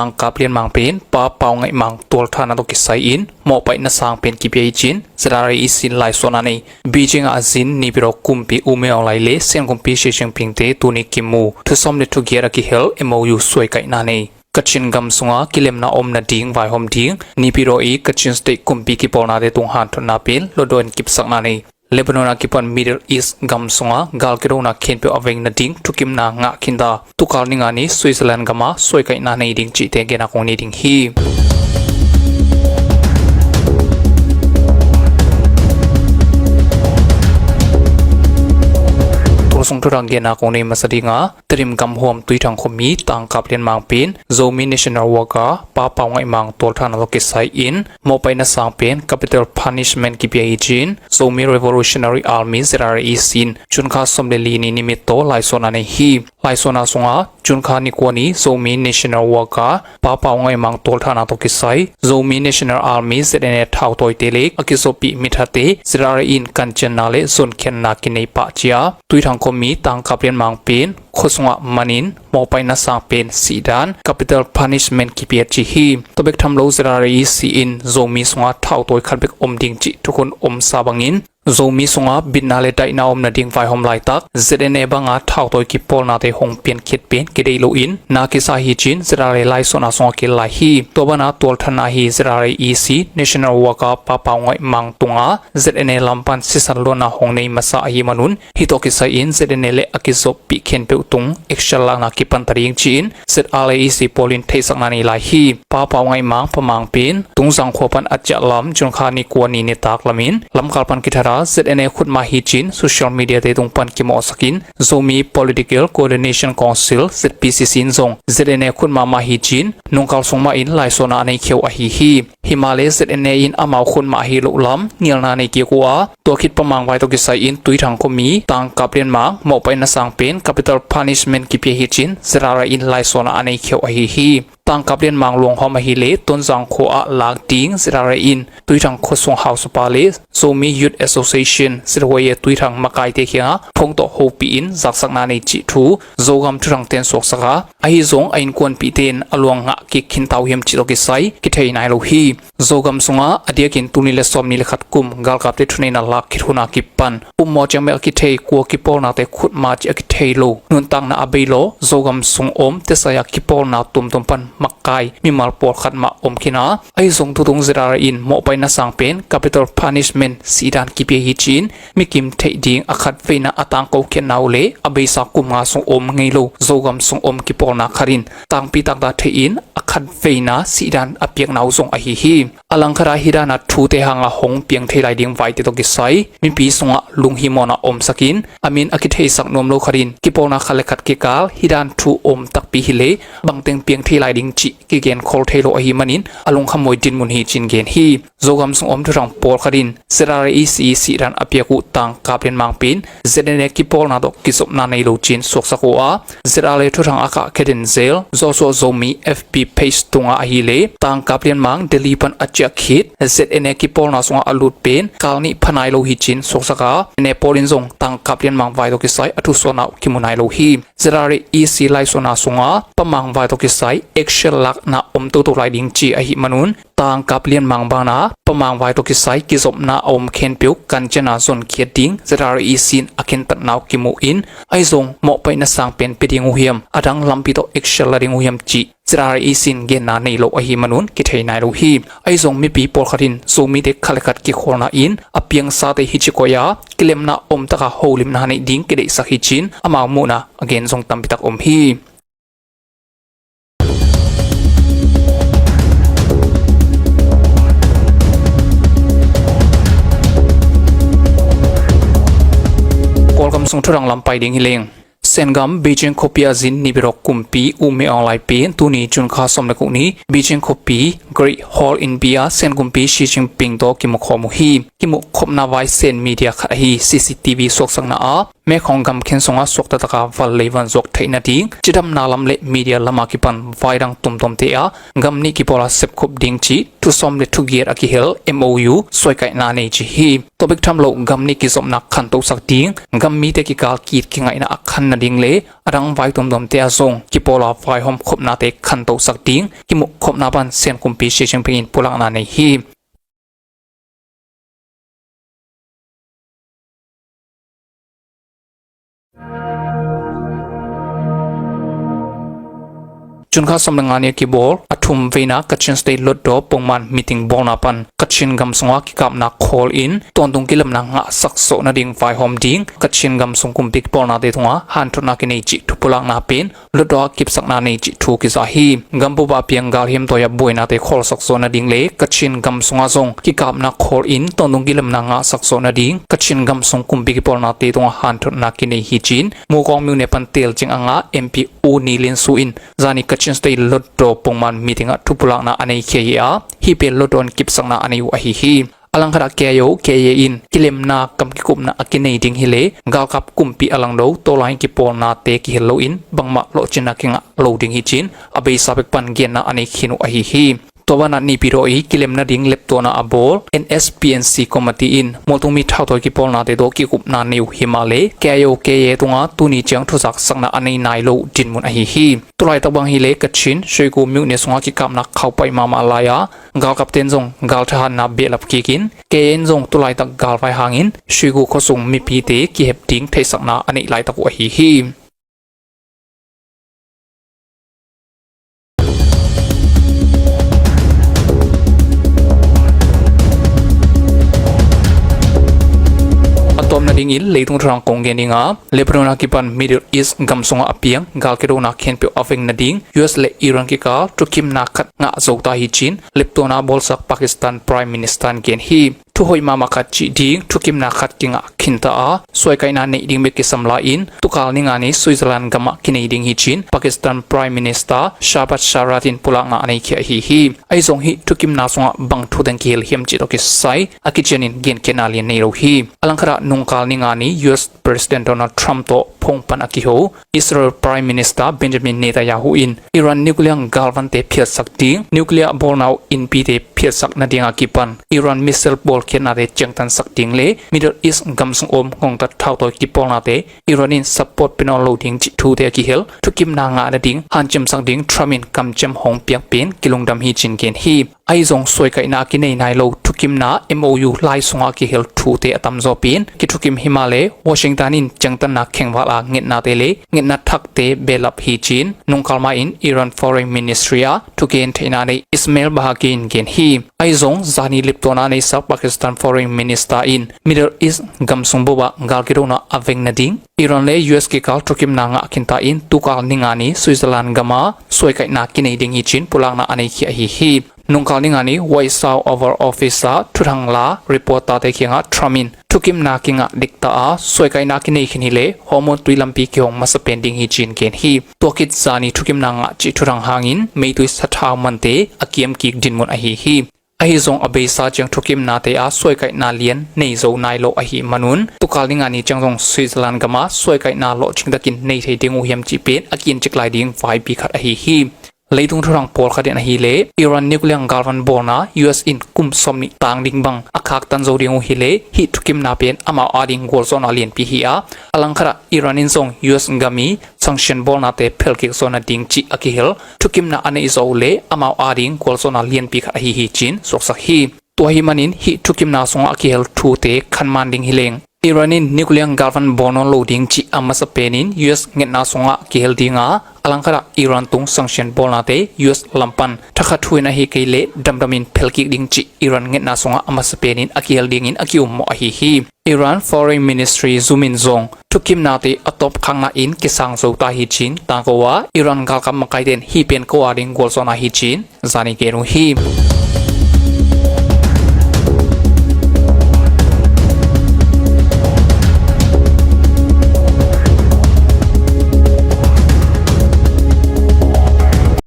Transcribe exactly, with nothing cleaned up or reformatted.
Tangkap Lian Mang pen Pa Pau Ngaih Mang tualthahna tawh kisai-in mawhpaihna sang pen kipia hi ci-in Z R A E C in laisuahna nei. Beijing ah a zin Naypyidaw kumpi U Min Aung Hlaing le Sian kumpi Xi Jinping te tuni kimu, thusawm le thugiat a kihel M O U suaikaihna nei. Kachin gam sunga kilemna om nading vaihawm ding Naypyidaw i Kachin State kumpi kipawlnate tung hanthotna pen lotdaw-in kipsakna nei. Lebanon a kipan Middle East gam sunga gal kidona khempeuh a veng nading thukimna ngah khinta. Tukal ni nga ni Switzerland gama suaikaihna nei ding cihte genna kong nei ding hi. Tua sung thuthang genna kong nei masa dinga, Tedim gamhuam Tuithang khuami Tangkap Lian Mang pen Zomi National Worker Pa Pau Ngaih Mang tualthahna tawh kisai-in mawhpaihna sang pen capital punishment kipia hi ci-in Zomi Revolutionary Army Z R A E C in June kha sawm le li ni nimitdaw laisuahna nei hi. Laisuahna sunga June kha ni kua ni Zomi National Worker Pa Pau Ngaih Mang tualthahna tawh kisai Zomi National Army Z N A thautawite le a kizoppih mithate Z R A in kancianna le zonkhiatna kinei pah ci-a, Tuithang khuami Tangkap Lian Mang pen khua sungah manin mawhpaihna sang pen sihdan capital punishment kipia ci hi. Tua bek tham lo Z R A E C in Zomi sunga thauhtawi khat bek om ding cih thukhun omsa bangin Zomi sunga bitna le daihna om nading vaihawm laitak Z N A banga thauhtawi kipawlnate hong piankhiat pen kideih loin na kisa hi ci-in Z R A laisuahna sungah kilai hi. Tua bana tualthanna hi Z R A E C National Worker Pa Pau Ngaih Mang tunga Z N A lam pan sisan luanna hong nei masa ahih manun, hih tawh kisai-in Z N A le a kizoppih khempeuh tung action lakna kipan ta ding ci-in Z R A E C pawl in theihsakna nei lai hi. Pa Pau Ngaih Mang Pa Mang pen Tungzang khua pan a ciah lam June kha ni kua ni nitak lamin lamkal pan kithara Z N A khut mah hi ci-in social media te tung pan kimawhsakin, Zomi Political Coordination Council, Z P C C in zong Z N A khut mahmah hi ci-in nungkal sung mahin laisuahna a nei khia uh ahi hi. Himahleh Z N A in amau khut mah ahi loh lam ngialna nei kik uh a, tua khit Pa Mang vai tawh kisai-in Tuithang khuami Tangkap Lian Mang mawhpaihna sang pen capital punishment kipia hi ci-in Z R A in laisuahna a nei khia uh ahi hi. Tangkap Lian Mang luanghawm ahih leh Tonzang khua ah lak ding Z R A in Tuithang khua sung hausapa le Zomi Youth Association, Z Y A Tuithang makaite kiangah phone tawh hopihin zaksakna nei cih thu Zogam thuthangte in suaksak a, ahi zong a innkuanpihte in a luang ngah kik khinta uh hiam cih tawh kisai kithei nai lo hi. Zogam sungah a diakin tul nih le sawmnih le khat kum galkapte thuneihna lak khit hun a kipan upmawh ciang bek a kithei kua kipawlnate khut mah cih a kithei lo, nuntakna a bei law Zogam sung om tesai a kipawlna tuamtuam pan makai mimal pawlkhat mah om khin a, ahi zong tutung Z R A in mawhpaihna sang pen capital punishment sihdan kipia hi ci-in mikim theih ding a khatveina a tangko khiatna uh le a beisa kum nga sung om ngei lo Zogam sung om kipawlna khat in tangpi taktak theihin a khatveina sihdan a piakna uh zong ahi hi. A langkhat ah hih dana thute hanga hong piang thei lai ding vaite tawh kisai mipi sungah lunghimawhna omsakin a min a kitheisak nuam lo khat in kipawlna khat le khat kikal hih dan thu om takpi hi leh bangteng piang thei lai ding cih kigen khol thei lo ahih manin a lungkhamhuai dinmun hi ci-in gen hi. Zogam sung om thuthang pawlkhat in Z R A E C sihdan a piak uh Tangkap Lian Mang pen Z N A kipawlna tawh kizopna nei lo ci-in suaksak uh a, Z R A thuthang a kah khetin zel Zosuah Zomi F B page tungah ahih leh Tangkap Lian Mang Delhi pan a ciah khit Z N A kipawlna sungah a lut pen kal nih pha nai lo hi ci-in suaksak a, N A pawl in zong Tangkap Lian Mang vai tawh kisai a thusuahna uh kimu nai lo hi. Z R A E C laisuahna sunga Pa Mang vai tawh kisai action lakna om toto lai ding ci ahih manun, Tangkap Lian Mang bana Pa Mang vai tawh kisai kizopna a om khempeuh kanciana zonkhiat ding Z R A E C in a khentatna uh kimu in, ahi zong mawhpaihna sang pen pia ding uh hiam, a dang lampi tawh action la ding uh hiam cih Z R A E C in genna nei lo ahih manun kithei nai lo hi. Ahi zong mipi pawlkhat in Zomite khat le khat kikhawlna in a piangsate hi ci koih a, kilemna om taka holimna neih ding kideihsak hi ci-in amau muhna a gen zong tampi tak om hi. Kawlgam sung thuthang lam pai ding hi leng. Sengam Beijing khuapi ah zin Naypyidaw kumpi U Min Aung Hlaing pen tuni June kha sawm le guk ni Beijing khuapi Great Hall Inn pi ah Sen kumpi Xi Jinping tawh kimukhawm uh hi. Kimukhopna vai Sen media khat ahi C C T V suaksakna ah mekhong gamkhen sungah suakta taka van lei van zuak theih nading cidamna lam le media lama kipan vai dang tuamtuamte ah gam nih kipawl a sepkhop ding cih thusawm le thugiat a kihel M O U suaikaihna nei ci hi. Tua bek tham lo gam nih kizopna khantosak ding, gam mite kikal ki-it kingaihna a khanna ding le a dang vai tuamtuamte ah zong kipawl a vaihawm khopnate khantosak ding kimuh khopna pan Sian kumpi Xi Jinping in pulakna nei hi. June kha sawm le nga ni a kibawl a thum veina Kachin State Hlutdaw pongman meeting bawlna pan Kachin gam sunga kikapna khawl in tawntung kilemna ngahsak zawh nading vaihawm ding Kachin gam sung kumpi kipawlnate tunga hanthotna kinei cih thu pulakna pen Hlutdaw ah kipsakna nei cih thu kiza hi. Gam bup ah a piang galhiam tawi ah buainate khawlsak zawh nading le Kachin gam sungah zong kikapna khawl in tawntung kilemna ngahsak zawh nading Kachin gam sung kumpi kipawlnate tungah hanthotna kinei hi ci-in Mukawng myone pan telcing a ngah M P U Ni Lin Su in zani Kachin State Hlutdaw pongman meeting ah thu pulakna a nei khia hi a, hih pen Hlutdaw in kipsakna a nei uh ahi hi. A langkhat ah K I O K I A in kilemna kam kikupna a kinei ding hi le galkap kumpi a langdo tawlai kipawlnate kihel loin bangmah lawhcinna kingah lo ding hi ci-in a beisa bek pan genna a nei khin uh ahi hi. Tua banah Naypyidaw i kilem nading leptuahna a bawl N S P N C committee in mualtungmi thautawi kipawlnate tawh kikupna nei uh hi mah le K I O K I A tunga tuni ciang thuzaksakna a nei nai lo dinmun ahi hi. Tulaitak bang hi le Kachin Shoigu myone sungah kikapna khaupai mahmah lai-a galkapten zong galthahatna behlap kikin K I A in zong tulaitak galvai hangin Shoigu khuasung mipite kihep ding theihsakna a neih laitak uh ahi hi. A tawpna dingin leitung thurang kong gen ding a, Lebanon a kipan Middle East gam sungah a piang gal kidona khenpeuh a veng nading U S le Iran kikal thukimna khat ngah zo ta hi ci-in leptuahna a bawlsak Pakistan Prime Minister in gen hi. Thuhoih mahmah khat cih ding thukimna khat kingah khinta a, suaikaihna neih ding bek kisam lai-in tukal ni nga ni Switzerland gamah kinei ding hi ci-in Pakistan Prime Minister Shehbaz Sharif in pulakna a nei khia ahi hi. Ahi zong hih thukimna sungah bang thu teng kihel hiam cih tawh kisai a kicianin genkhiatna lian nei lo hi. A langkhatah nungkal ni nga ni U S President Donald Trump tawh phone pan a kiho Israel Prime Minister Benjamin Netanyahu in Iran nuclear galvante phiatsak ding, nuclear bawlna uh innpite phiatsak nading a kipan Iran missile bawlkhiatnate ciangtansak ding le Middle East gam sung om ngongtat thautawi kipawlnate Iran in support pia nawn lo ding cih thute a kihel thukimna ngah nading hanciamsak ding Trump in kamciam hong piak pen kilungdam hi ci-in gen hi. Ahi zong suaikaihna a kinei nai lo thukimna M O U lai sungah a kihel thute a tamzaw pen kithukim hi mah le Washington in ciangtanna khengval a ngetnate le ngetna thakte behlap hi ci-in nungkal ma-in Iran Foreign Ministry ah thugen theihna nei Ismail Baghai in gen hi. Ahi zong zani leptuahna a neisak Pakistan Foreign Minister in Middle East gam sung bup ah gal kidona a veng nading Iran le U S kikal thukimna ngah khinta in tukal ni nga ni Switzerland gama suaikaihna kinei ding hi ci-in pulakna a nei khia ahi hi. Nungkal ni nga ni White House Oval Office ah thuthang la reporter-te kiangah Trump in thukimna kingah dikta a suaikaihna kinei khin hi le Hormuz tui lampi kihong masa pen ding hi ci-in gen hi. Tua khit zani thukimna ngah cih thuthang hangin meitui sathau mante a kiam kik dinmun ahi hi. Ahi zong a beisa ciang thukimnate ah suaikaihna lian nei zo nai lo ahih manun tukal ni nga ni ciang zong Switzerland gamah suaikaihna lawhcing takin nei thei ding uh hiam cih pen a ki-encik lai ding vaipi khat ahi hi. Leitung thuthang pawlkhat in ahih leh Iran nuclear galvan bawlna U S in kum sawmnih tang ding bang a khaktan zo ding uh hi leh hih thukimna pen amau ading gualzawhna lianpi hi a, a langkhatah Iran in zong U S gam i sanction bawlnate phelkik zawh nading cih a kihel thukimna a neih zawh uh leh amau ading gualzawhna lianpi khat ahi hi ci-in suaksak hi. Tua ahih manin hih thukimna sungah a kihel thute khanman ding hi leng Iran in nuclear galvan bawl nawn lo ding cih a masa penin U S ngetna sungah kihel ding a, a langkhatah Iran tung sanction bawlnate U S lam pan thakhat thu in ahih kei leh damdamin phelkik ding cih Iran ngetna sungah a masa penin a kihel dingin a ki-ummawh ahi hi. Iran Foreign Ministry zum in zong thukimnate a tawpkhakna in kisang zo ta hi ci-in tangko a, Iran galkap makaite in hih pen ko ading gualzawhna hi ci-in zani gen uh hi.